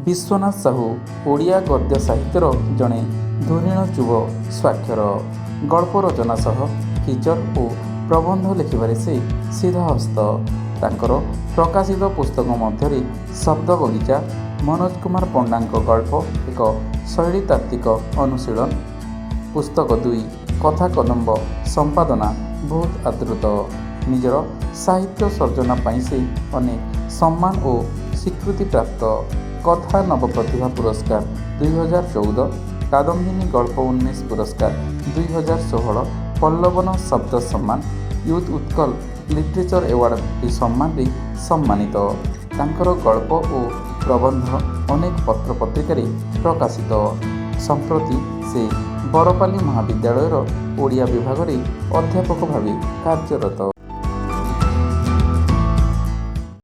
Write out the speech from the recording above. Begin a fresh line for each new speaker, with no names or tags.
ବିଶ୍ୱନାଥ ସାହୁ ଓଡ଼ିଆ ଗଦ୍ୟ ସାହିତ୍ୟର ଜଣେ ଧୁରୀଣ ଯୁବ ସ୍ୱାକ୍ଷର। ଗଳ୍ପ ରଚନା ସହ ଫିଚର ଓ ପ୍ରବନ୍ଧ ଲେଖିବାରେ ସେ ସିଦ୍ଧହସ୍ତ। ତାଙ୍କର ପ୍ରକାଶିତ ପୁସ୍ତକ ମଧ୍ୟରେ ଶବ୍ଦ ବଗିଚା, ମନୋଜ କୁମାର ପଣ୍ଡାଙ୍କ ଗଳ୍ପ ଏକ ଶୈଳୀତାତ୍ତ୍ୱିକ ଅନୁଶୀଳନ, ପୁସ୍ତକ 2, କଥା କଦମ୍ବ ସମ୍ପାଦନା ବହୁତ ଆଦୃତ। ନିଜର ସାହିତ୍ୟ ସର୍ଜନା ପାଇଁ ସେ ଅନେକ ସମ୍ମାନ ଓ ସ୍ୱୀକୃତିପ୍ରାପ୍ତ। କଥା ନବପ୍ରତିଭା ପୁରସ୍କାର 2014, କାଦମ୍ବିନୀ ଗଳ୍ପ ଉନ୍ମେଷ ପୁରସ୍କାର 2016, ପଲ୍ଲବନ ଶବ୍ଦ ସମ୍ମାନ, ୟୁଥ୍ ଉତ୍କଳ ଲିଟରେଚର ଆୱାର୍ଡ଼ ଆଦି ସମ୍ମାନରେ ସମ୍ମାନିତ। ତାଙ୍କର ଗଳ୍ପ ଓ ପ୍ରବନ୍ଧ ଅନେକ ପତ୍ରପତ୍ରିକାରେ ପ୍ରକାଶିତ। ସମ୍ପ୍ରତି ସେ ବରପାଲି ମହାବିଦ୍ୟାଳୟର ଓଡ଼ିଆ ବିଭାଗରେ ଅଧ୍ୟାପକ ଭାବେ କାର୍ଯ୍ୟରତ।